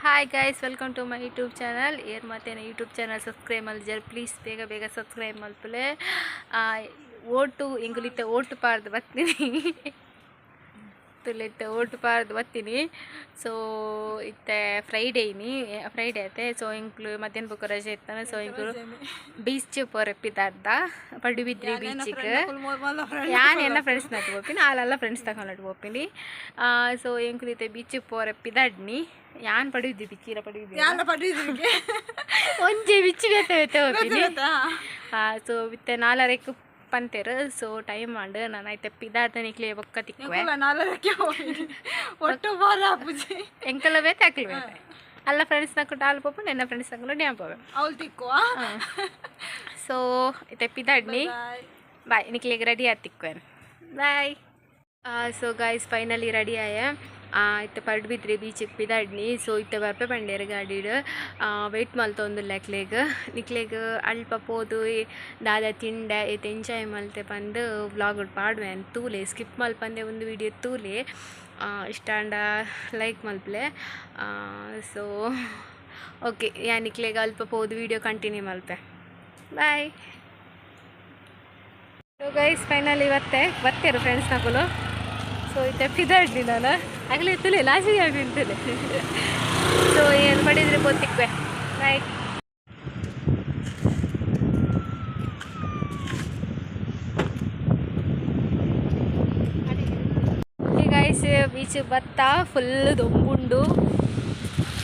Hi guys, welcome to my YouTube channel. ಏರ್ ಮಾತೇನ YouTube channel subscribe ಮಲ್ಜರ್ please ಬೇಗ ಬೇಗ subscribe ಮಲ್ಪಲೆ. Vote ಎಂಗುಲಿತ್ತ vote ಪಾರ್ದು ಬತ್ತೀನಿ, ತುಲಿತ್ತ vote ಪಾರ್ದು ಬತ್ತೀನಿ. ಸೊ ಇತ್ತೆ ಫ್ರೈಡೇ ಇನಿ, ಫ್ರೈಡೇ ಐತೆ. ಸೊ ಎಂಕ್ಲು ಮಧ್ಯಾಹ್ನ ಬೊಕ್ಕ ರಜೆ ಇತ್ತಾನೆ. ಸೊ ಎಂಕ್ಲು ಬೀಚ್ ಪೋರೆಪ್ಪಿದಾರ್ದ ಪಡುಬಿದ್ರಿ ಬೀಚಿಗೆ ಯಾನ್ ಎನ್ನ ಫ್ರೆಂಡ್ಸ್ ನಟ್ಟು ಪೋಪಿನಿ, ಆಲೆಲ್ಲ ಫ್ರೆಂಡ್ಸ್ ತಗೊಂಡು ಪೋಪಿನಿ. ಸೊ ಎಂಕ್ಲು ಇತ್ತೆ ಬೀಚ್ ಪೋರೆಪ್ಪಿದಾಡ್ನಿ. ಯಾನ್ ಪಡುವಿದ್ರಿ ಬಿಚ್ಚೀರ ಪಡುವಿದ್ರಿ ಒಂಜೆ ಬಿಚ್ಚಿ ಬೇತೆ ಬೇತೆ ಹೋಪಿನಿ. ಸೊ ಇತ್ತೆ ನಾಲರೆಕ್ ಪಂತೆರ್. ಸೊ ಟೈಮ್ ಆಂಡ್ ನಾನು ಐತೆ ಪಿದಾರ್ದ ನಿಕ್ಲೆ ಬೊಕ್ಕ ತಿಕ್ಕುವೆ. ಒಟ್ಟು ಬೋರ ಪೂಜೆ ಎಂಕಲ ಬೇತೆ ಅಕ್ಲು ಬೇತೆ ಅಲ್ಲ ಫ್ರೆಂಡ್ಸ್ ನಕ್ಕು ಆಲ್ ಪೋಪುಂಡು, ಎನ್ನ ಫ್ರೆಂಡ್ಸ್ ನಕುಲು ಡ್ಯಾಮ್ ಪೋವೆ. ಅವಳು ತಿಕ್ಕುವ. ಸೊ ಇತ್ತೆ ಪಿದಾಡ್ನಿ, ಬಾಯ್. ನಿಕ್ಲೆಗ್ ರೆಡಿ ಆದ್ ತಿಕ್ಕುವೆನ್, ಬಾಯ್. ಸೊ ಗೈಸ್ ಫೈನಲಿ ರೆಡಿ ಆಯ. ಇತ್ತೆ ಪಡುಬಿದ್ರಿ ಬೀಚಿಗೆ ಪಿದಾಡ್ನಿ. ಸೊ ಇತ್ತೆ ಬರ್ಪೆ ಪಂಡೇರು ಗಾಡಿಡ್ ವೆಯ್ಟ್ ಮಲ್ತೊಂದುಲ್ಲೆ ಅಕ್ಲೆಗ್. ನಿಕ್ಲೆಗ್ ಅಲ್ಪ ಪೋದು ದಾದ ತಿಂಡೆ ಏತ್ ಎಂಜಾಯ್ ಮಲ್ತೆ ಪಂದ್ ವ್ಲಾಗ್ ಪಾಡುವೆ. ತೂಲೆ, ಸ್ಕಿಪ್ ಮಲ್ಪಂದೆ ಒಂದು ವೀಡಿಯೋ ತೂಲೆ. ಇಷ್ಟ ಆಂಡ ಲೈಕ್ ಮಲ್ಪಲೆ. ಸೊ ಓಕೆ, ಯಾನ್ ನಿಕ್ಲೆಗ್ ಅಲ್ಪ ಪೋದು ವೀಡಿಯೋ ಕಂಟಿನ್ಯೂ ಮಲ್ಪೆ, ಬಾಯ್. ಸೊ ಗೈಸ್ ಫೈನಲಿ ಬತ್ತೆ ಬತ್ತೇರು ಫ್ರೆಂಡ್ಸ್ ನಕುಲು. ಸೊ ಇತ್ತೆ ಪಿದಾಡ್ಲಿ ನಾನು ಆಗಲೇ ಇತ್ತಲೇ ಲಾಸ್ಟಿಗೆ ಆಗ್ತಿಂತಲೇ. ಸೊ ಏನು ಮಾಡಿದ್ರೆ ಗೊತ್ತಿಕ್ವೆ, ಬಾಯ್. ಗೈಸ್ ಬೀಚ್ ಬತ್ತ ಫುಲ್ ದೊಂಬುಂಡು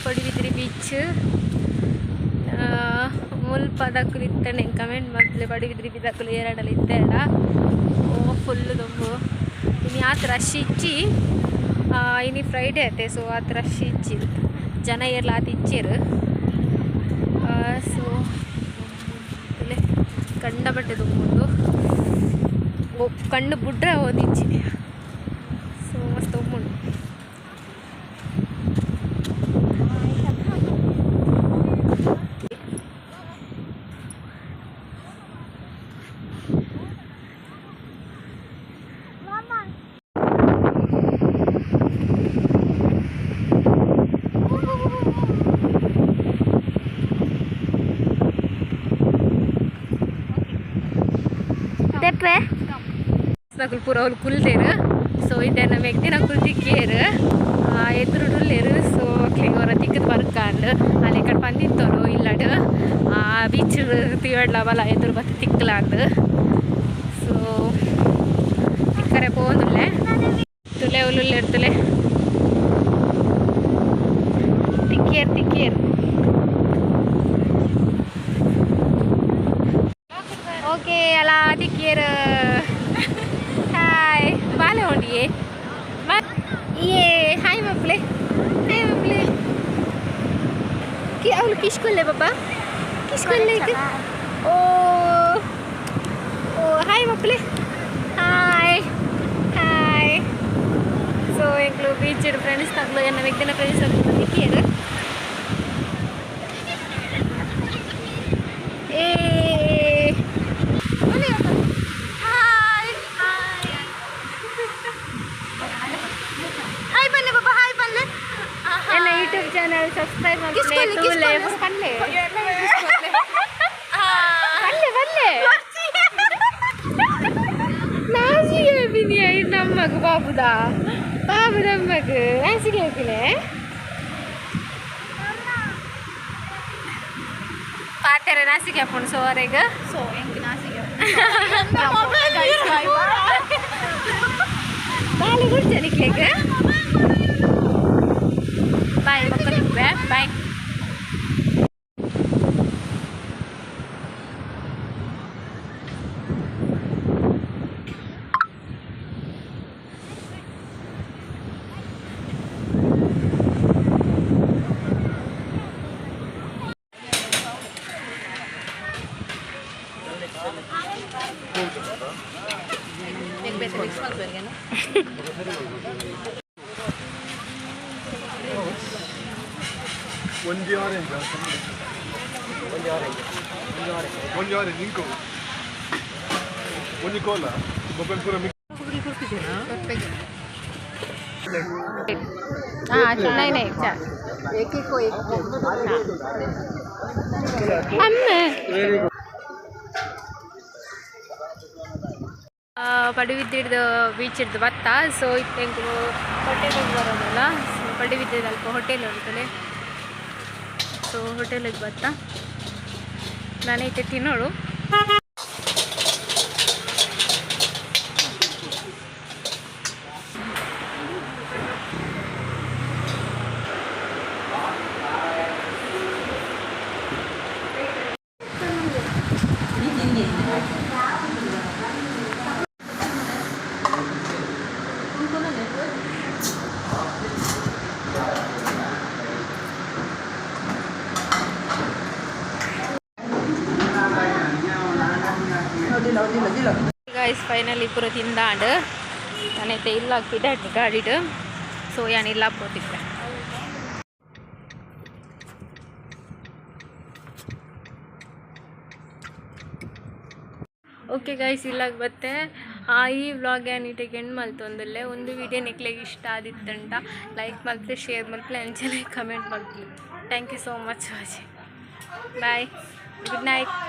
ಪಡುಬಿದ್ರಿ ಬೀಚ್. ಮುಲ್ಪ ದಕ್ಕುಲು ಇತ್ತಂಡೆ ಕಮೆಂಟ್ ಮಲ್ಪಲೆ, ಪಡುಬಿದ್ರಿ ಬಿದಕ್ಕುಲು ಏರಡಲ ಇತ್ತೆಡ. ಓ ಫುಲ್ ದೊಂಬು. ಇನ್ನು ಆತ ರಶ್ ಇಚ್ಚಿ, ಇನಿ ಫ್ರೈಡೇ ಐತೆ. ಸೊ ಆತ ರಶ್ ಇಚ್ಚಿ, ಜನ ಏರ್ಲ ಆತ ಇಚ್ಚಿರು. ಸೊ ಕಂಡಬಟ್ಟೆ ದೊಂಬುಂಡು, ಕಣ್ಣು ಬುಡ್ರೆ ಒಂದಿಚ್ಚಿ. ಸೊ ಮಸ್ತ್ ದೊಂಬುಂಡು. ದೆಪ್ಪೆ ನಕುಲು ಪೂರ ಅವ್ಲು ಕುಲ್ದೇರು. ಸೊ ಇತ್ತೆ ನಮ್ಮ ಎಗ್ದಿನ ಕುಲ್ ತಿಕ್ಕಿಯರು ಎದುರುಡುಲ್ಲೇರು. ಸೊ ಅಕ್ಲಿಗೆ ಅವರ ತಿಕ್ಕದ್ ಬರ್ಕಾಂಡ್ ಅಲ್ಲಿ ಕಡೆ ಬಂದಿತ್ತವರು ಇಲ್ಲಡ್ ಬೀಚ್ ತಿವಡ್ಲ ಬಲ ಎದುರು ಬತ್ತ ತಿಕ್ಕಲಾಂಡ್. ಸೊ ತಿಕ್ಕರೆ ಪೋಂದುಲ್ಲೆ ತುಲೆ ಉಲ್ಲುಲ್ಲೇರು ತುಲೆ ತಿಕ್ಕಿಯರ್ ತಿಕ್ಕಿಯರ್. ಓಕೆ ಅಲ್ಲ ತಿಕ್ಕಿಯರ್. ಹಾಯ್ ಬಾಲೆ ಹೊಂಡಿಯೇ ಏ ಹಾಯ್ ಮಕ್ಕಳೇ, ಹಾಯ್ ಮಕ್ಕಳೇ. ಕಿ ಅವಳು ಕಿಶ್ಕೊಲ್ಲೆ ಪಾಪಾ ಕಿಶ್ಕೊಲ್ಲೆ. ಓ ಓ ಹಾಯ್ ಮಕ್ಕಳೇ, ಹಾಯ್ ಹಾಯ್. ಸೊ ಎಂಕ್ಲು ಬೀಚ್ ಫ್ರೆಂಡ್ಸ್ ತಗ್ಲು ಎನ್ನ ವ್ಯಕ್ತಿನ ಫ್ರೆಂಡ್ಸ್ ತಗ್ಲು ತಿಕ್ಕಿಯರು. ಏ ಹಾಯ್ ಪಲ್ಲೆ ಬಾಬಾ, ಹಾಯ್ ಪಲ್ಲೆ. ಎಲ್ಲ ಯೂಟ್ಯೂಬ್ ಚಾನಲ್ ಸಬ್ಸ್ಕ್ರೈಬ್ ಕಿಸ್ಕೊಲ್ಲಿ, ತೂಲೆ ಕಿಸ್ಕೊಲ್ಲಿ. ಪಲ್ಲೆ ಪಲ್ಲೆ ಪಲ್ಲೆ ನಾಸಿಗೆ ಹಾಪಿನಿ ನಮ್ಮಗ ಬಾಬುದ ಬಾಬು ನಮ್ಮಗ ನಾಸಿಗೆ ಹಾಪಿನೆ ಪಾತೆರೆ ನಾಸಿಗೆ ಹಾಪುಂಡು ಸೋರೆಗ್. ಸೊ ಎಂಕ್ ನಾಸಿಗೆ ಬಾಲೆ ಗುಡ್ಜ ನಿಕ್ಲೆಗ್. ಬಾಯ್ ಮಕ್ಕಳಿಗೆ, ಬಾಯ್. ಒಂಜಿ ಆರೆಂಜ್, ಒಂಜಿ ಆರೆಂಜ್, ಒಂಜಿ ಆರೆಂಜ್ ಇಂಕು, ಒಂಜಿ ಕೋಲ ಬೊಕ್ಕನ್ ಪೂರ ಮಿಕ್ಸ್. ಪ್ಲೇಟ್. ಹಾಂ, ನೈ ನೈ ಚಾ. ಅಮ್ಮ ಪಡುಬಿದ್ರಿಡ್ದು ಬೀಚ್ ಇಡ್ದು ಬತ್ತ. ಸೊ ಇತ್ತೆ ಎಂಕುಲು ಹೋಟೆಲಿಗೆ ಬರೋದಲ್ಲ. ಸೊ ಪಡುಬಿದ್ರಿದ ಅಲ್ಪ ಹೋಟೆಲ್ ಉಂಟುಲೆ. ಸೊ ಹೋಟೆಲಿಗೆ ಬತ್ತ. ನಾನೈತೆ ತಿನ್ನೋಳು. ಗೈಸ್, ಫೈನಲಿ ಪೂರ ತಿಂದಾಂಡ್. ನಾನೈತೆ ಇಲ್ಲ ಪಿದಾಡ್ನಿ ಗಾಡಿಡ್. ಸೊ ಯಾನ್ ಇಲ್ಲ ಪೋತಿದ್ದೆ. ಓಕೆ ಗೈಸ್, ಇಲ್ಲಾಗ ಬತ್ತೆ. ಈ ವ್ಲಾಗ್ ನೀಟಾಗಿ ಎಂಡ್ ಮಲ್ತೊಂದುಲ್ಲೆ. ಒಂದು ವೀಡಿಯೋ ನಿಕ್ಲೆಗ್ ಇಷ್ಟ ಆದಿತ್ತಂಟ ಲೈಕ್ ಮಲ್ಪಲೆ, ಶೇರ್ ಮಲ್ಪಲೆ, ಅಂಚನೆ comment ಮಲ್ಪಲೆ. Thank you so much watching. Bye, good night.